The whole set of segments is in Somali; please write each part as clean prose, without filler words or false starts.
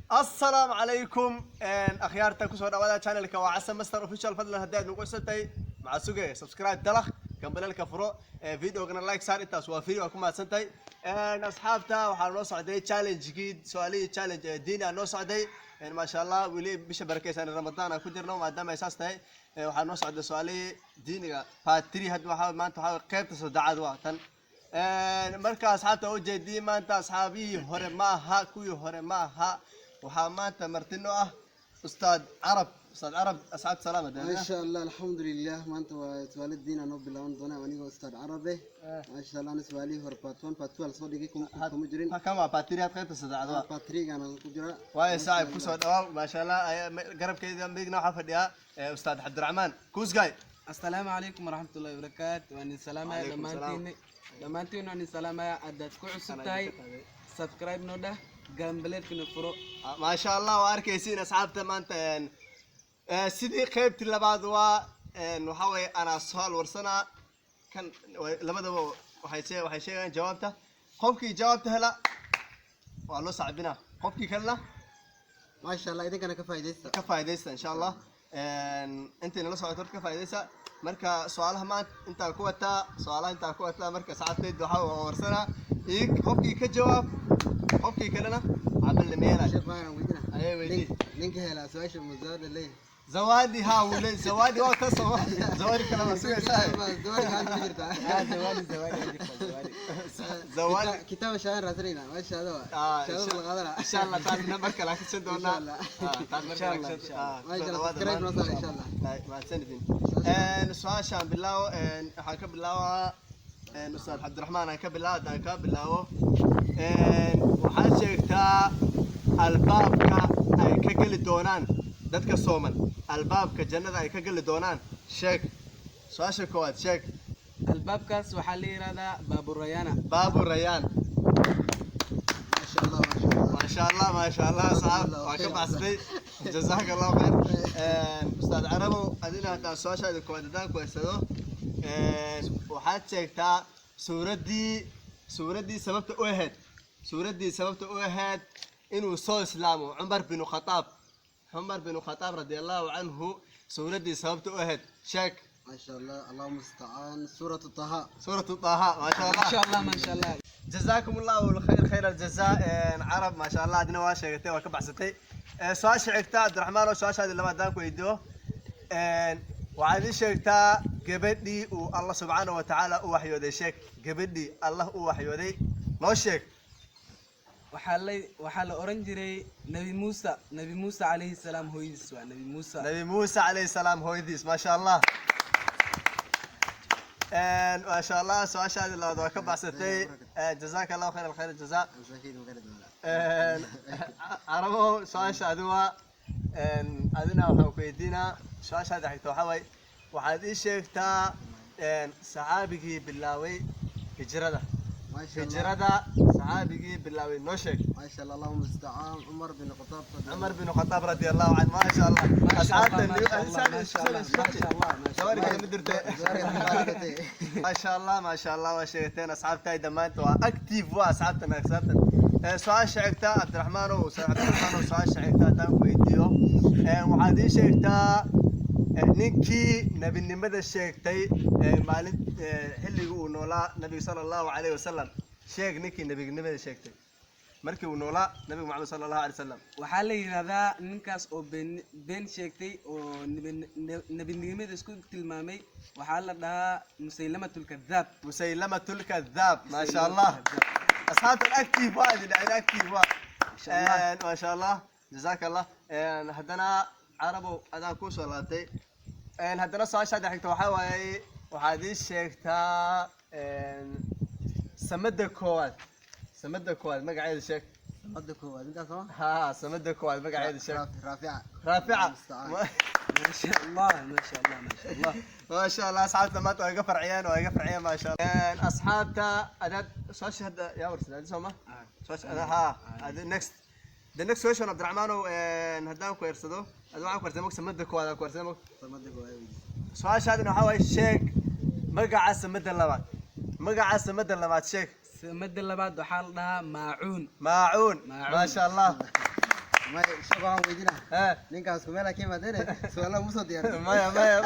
Assalaamu calaykum, akhyaarta kusoo dhawaada channelka waa Casa Master Official. Fadlan haddii aad nagu cusubtahay, maxaa suge? Subscribe dalaq, gambaleelka furo, videogana like saar. Intaas waa free, waa ku mahadsantahay. Asxaabta, waxaa noo socday challenge-gii, su-aalihii challenge ee diini aa noo socday. Maasha Allah, weli bisha barakeysan Ramadaan aan ku jirno. Maadaama ay saas tahay, waxaa noo socday su-aalihii diiniga part 3. Hadda waxaa maanta waxaa qaybta saddexaad waa tan. Marka asxaabta ujeediyey, maanta asxaabihii hore ma aha, kuwii hore ma aha. Waxaa maanta martino ah Ustaad Carab. Ustaad Carab, asxaabta salaama. Maasha Allah, alxamdulilah. Maanta waa su-aalo diin aan noo bilaaban doona, anigoo Ustaad Carabe. Maasha Allah, ana su-aalihii hore part one, part two lasoo dhigay kuma jirin. Kan waa part 3, had qaybta saddexaad waa. Part three-gaan ku jira. Waayo saaxib, kusoo dhawaaw. Maasha Allah, garabkeyda midigna waxaa fadhiyaa Ustaad Cabdiraxmaan Kuusgay. Asalaamu calaykum waraxmatullahi wabarakaatu. Waan idin salaamaya. Calaykum salaam. Dhammaantiin, dhammaantiin waan idin salaamaya. Haddaad ku cusub tahay, subscribe noo dheh, gambaleedkana furo. Maasha Allah, waa arkaysiin asxaabta. Maanta sidii qaybtii labaad waa waxaa weeye anaa su'aal warsanaa kan labadaba waxay sheegayaan jawaabta. Qofkii jawaabta hela waa loo sacbinaa, qofkii kalena Maasha Allah, idinkana ka faa'iidaysta. Ka faa'iidaysta insha Allah. Intay nala socoto horta ka faa'iidaysta. Marka su-aalaha maanta intaa ku wataa, su-aalaha intaa ku wataa. Marka asxaabteyd waxaa waa warsanaa iyo qofkii ka jawaab, qofkii kalena cabalmeela. Sheekh, waan weydiina. Ayay weydii. Ninka helaa su-aasha musaada leeyahay. Zawadi ha wule, zawadi waa ta soo zawadi kale ma sugaysaa? Zawadi gacanta ku jirtaa. Zawadi, zawadi jirta, zawadi. Zawadi. Kitaab shahaan raadsanayna maasha Allah. Ah, shahaadada la qaadanaa. Insha Allah taas nambar kale aan kasan doonaa. Insha Allah. Ah, taas mar kale aan kasan. Ah, Maasha Allah, kusoo subscribe noo dhawaada. saara insha Allah. Ay, mahadsanidin. Su-aashaan bilaawo, waxaan ka bilaabaa Ustaad Cabdiraxmaan aan ka bilaabo. Haddaan ka bilaabo, waxaad sheegtaa albaabka ay ka geli doonaan dadka sooman, albaabka jannada ay ka geli doonaan sheeg. Su-aasha koowaad sheeg. Albaabkaas waxaa la yidhahdaa Baaburayana. Baabu Rayaan. Maasha Allah, maasha Allah. Maasha Allah, maasha Allah, saxaab waa ka baxsatay. Jazaaka Allahu khayr. Ustaad Carabow, adina haddaan su-aashaada koowaad haddaan ku heysado, waxaad sheegtaa suuraddii sababta u ahayd, suuraddii sababta u ahayd inuu soo islaamo Cumar binu Khataab, Cumar binu Khataab radia Allahu canhu, suuraddii sababta u ahayd sheeg. Maasha Allah, Allahuma mustacaan, Suuratu Taha. Suuratu Taaha, maasha Allah. Maasha Allah, maasha Allah. جزاكم الله الخير، خير الجزاء. عرب، ما شاء الله، adina waa sheegatay, waa ka baxsatay. Su-aasha xigta, Cabdiraxmaan oo su-aashaadi labaad haddaan ku weydiiyo, waxaad ii sheegtaa gabadhii uu Allah subxaanahu wa tacaala u waxyooday. Sheeg gabadhii Allah u waxyooday, noo sheeg. Waxaa la oran jiray Nabi Muusa, Nabi Muusa calayhi salaam hooyadiis, waa Nabi Muusa. Nabi Muuse calayhi salaam hooyadiis, maasha Allah, maasha Allah. Su-aashaadi labaad waa ka baxsatay. Jazaaka Allahu khayr, alkhayr aljazaa. Masaakiin magaalada. Carabo, su-aasha adi waa adina waxaan ku weydiinaa, su-aashaada xigta waxaa waaye, waxaad ii sheegtaa saxaabigii bilaaway hijrada. Maasha Allah. Hijrada saxaabigii bilaaway noo sheeg. Maasha Allah, Allahuma mustacaan, Cumar bin Khataab. Cumar bin Khataab radi Allahu canhu, maasha Allah. Maasha Allah, asxaabta maasha Allah, maasha Allah, maasha Allah, maasha Zawadi Allah. kale ma jirte. Maasha Allah, maasha Allah, waa sheegateen asxaabtay dhammaanta, waa active, waa asxaabtan, asxaabtan. Su-aasha xigta, Cabdiraxmaan ow, Cabdiraxmaan ow, su-aasha xigta haddaan ku weydiiyo, waxaad ii sheegtaa ninkii nebinimada sheegtay maalin xilligii uu noolaa Nabiga sala Allahu calayhi wasalam. Sheeg ninkii nebinimada sheegtay markii uu noolaa Nabiga Maxamed sala Allahu alay wasalam. Waxaa la yidhahdaa ninkaas oo been sheegtay oo nebinimada isku tilmaamay, waxaa la dhahaa Musaylamatulkadaab. Musaylamatulkadaab, maasha Allah. Asxaabtan active waa idin dhacin, active waa. Masha Allah. Maasha Allah, jazaaka Allah. Haddana Carabow, adaan kusoo laabtay. Haddana su-aasha hadda xigta waxaa waaye, waxaad ii sheegtaa samada koowaad, samada koowaad magaceeda sheeg. Samada koowaad intaas sama. Ha, samada koowaad magaceeda sheeg. Raafica. Raafica. Mustacaan. Maasha Allah, maasha Allah, maasha Allah. Maasha Allah, asxaabta maanta waa iga farciyeen, waa iga farciyeen, maasha Allah. Asxaabta, adaad su-aasha hadda yaa warsan adi sooma su-aasha ha adi. Next, the next question, Cabdiraxmaanow, haddaan ku eersado adi, waxaan ku eersaday mog samada koowaad aan ku eersaday mog. Samada koowaad. Su-aashaadina waxaa waaye, sheeg magaca samada labaad, magaca samada labaad sheeg. Samada labaad waxaa la dhahaa Maacuun. Maacuun. Maacuun. Maasha Allah. Maya, sheekh, waxaan weydiinaa Eh, ninkaas ku meelaa ka yimaadeen su-aalaha uma soo diyaarsan. Maya, maya.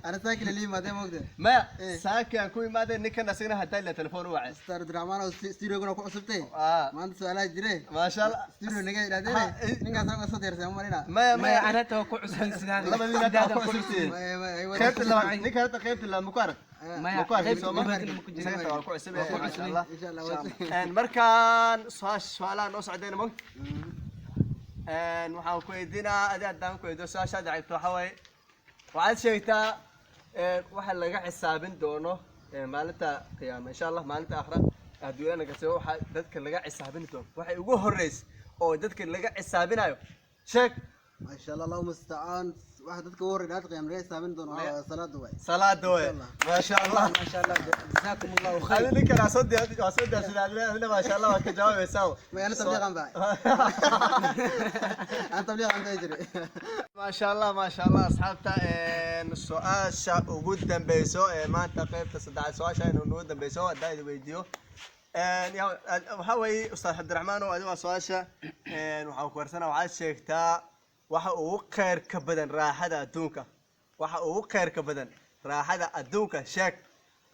Ana saakila la yimaadeen, moogta. Maya. Eh. Saaki aan ku imaadeen ninkan asagana haddaa ila telefoon u wacay. Ustaad Abdiraxmaan oo studioguna ku cusubtay. Ah. Maanta su-aalaha jire. Maasha Allah. Studio naga Ha, yidhahdeen eh. ninkaas uga soo diyaarsan uma malina. Maya. Maya. Maya. Anata waa ku cusbay sidaada. Labadiina Sidaada waa ku cusubtihiin. Maya, maya, ay wada- Qaybta labaad ninka hadda qaybta labaad ma ku arag? Maya, Ma ku arkin qaybta soo ma? labaadna ma ku jirin. Isaga waa ku cusub Waa ku yahay, maasha cusub. Allah. Insha Allah, waa- Een, markaan su-aalaha noo socdayna mog, waxaan ku weydiinaa adi, haddaan ku weydiiyo su-aasha dacibto, waxaa waaye waxaad sheegtaa waxa laga xisaabin doono maalinta qiyaama, insha Allah, maalinta aakhira adduunyada kasta, waxa dadka laga xisaabin doono, waxay ugu horeysa oo dadka laga xisaabinayo, sheeg. Maasha Allah, Allahuma mustacaan. Waxa dadka ugu horreeya qiyaam laga xisaabin doono waxaa waaye salaada waay. Salaada waay, maasha Allah. Maasha Allah, jazaakum Allahu khayr. Adi ninkan waa soo diyaar, waa soo diyaarsaday adina, maasha Allah, waad ka jawaabaysaa. Maya, ana tabliiqan baa, ana tabliiqan baa jiray. Maasha Allah, maasha Allah. Asxaabta, su-aasha ugu dambeyso ee maanta qaybta saddexaad, su-aasha inuu nugu dambeyso haddaan idin weydiiyo, waxaa weeye, Ustaad Cabdiraxmaan oo adi waa su-aasha, waxaan ku warsanaa, waxaad sheegtaa waxa ugu khayrka badan raaxada adduunka, waxa ugu khayrka badan raaxada adduunka, sheeg.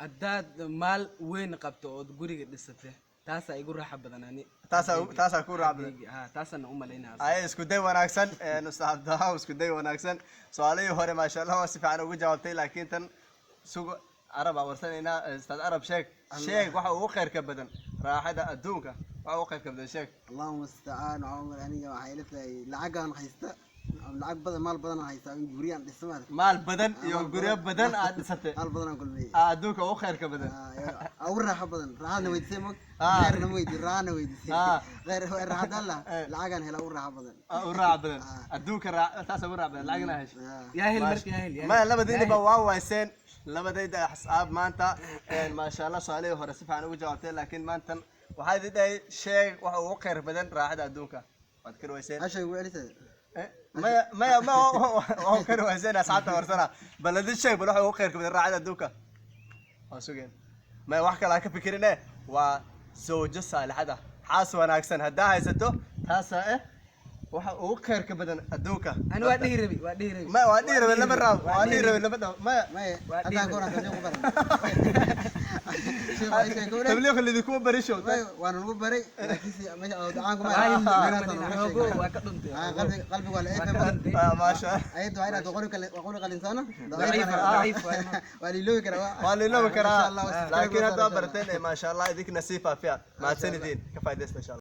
Haddaad maal weyn qabto ood guriga dhisate, taasaa igu raaxa badan ani. Taasaa ku raaxa badan. Ha, taasaan u malaynaya. Ay, isku day wanaagsan, Ustaad Cabdiraxmaan, isku day wanaagsan. Su-aalihii hore maasha Allah waa si fiican ugu jawaabtay, laakiin tan sugo, Carab aan warsanaynaa. Ustaad Carab, sheeg, sheeg waxa ugu khayrka badan raaxada adduunka, waxa ugu khayrka badan, sheeg. Allahuma mustacaan. Waxaan u malay aniga waxay ila tahay lacagaan haysta, lacag badan, maal badan aan haysta, in guryaan dhisa maaragtay. Maal badan iyo Maal guryo badan aad dhisatay. Maal badan aan kulmiyey. Aa, adduunka ugu khayrka badan. Ah, ugu raaxo badan, raaxadna weydiisay mog. Ah. Khayrna weydi, raaxana weydiisay. Ah. Khayr raaxada la Eh. lacagaan hela ugu raaxo badan. Aa, ugu raaxa badan adduunka, taas ugu raaxa badan lacagna heshay. Ah. Yaa hel marka, yaa hel, yaa hel. Maya, labadiinaba waa wayseen labadayda asxaab maanta. Maasha Allah, su-aalihii hore si fiican ugu jawaabtay, laakiin maantan waxaa idin dhahay sheeg waxa ugu khayr badan raaxada adduunka, waad kari wayseen. Hasha ugu celisay. Eh, maya, maya, ma waa kari wayseen. Asxaabta warsana, bal idin sheeg, bal waxa ugu khayrka badan raaxada adduunka waa sugeen. Maya, wax kale ha ka fikirine, waa zawjo saalixad ah, xaas wanaagsan haddaa haysato, taasaa waxa ugu khayrka badan adduunka. Ani waa dhihi rabi, waa dhihi rabi. Maya, waa dhihi rabe lama raabo, waa dhihi rabe lama dhaho, maya. Maya. Waa haddaan dhihi ka waran tabliiq u baran. Sheekh, waxay sheegay ule. Tabliiq lidinkuma barisho. Maya, waana lagu baray, laakiinse meesha oo dacaan kuma Waa meelahaas aan xoogo uga sheegay. waa ka dhuntay. Ah, qalbiga waa la Waa eefay ka badan. dhuntay. Ah, maasha. Ayadda waa inaad waquli qalinsaano. Daciif, daciif waay. Waa liiloobi karaa. Waa liiloobi Insha karaa, Allah, waa laakiin hadda waa insha Allah. barateen, maasha Allah, idinkna sii faafiya. Mahadsan, idiin ka faaidaysta insha Allah.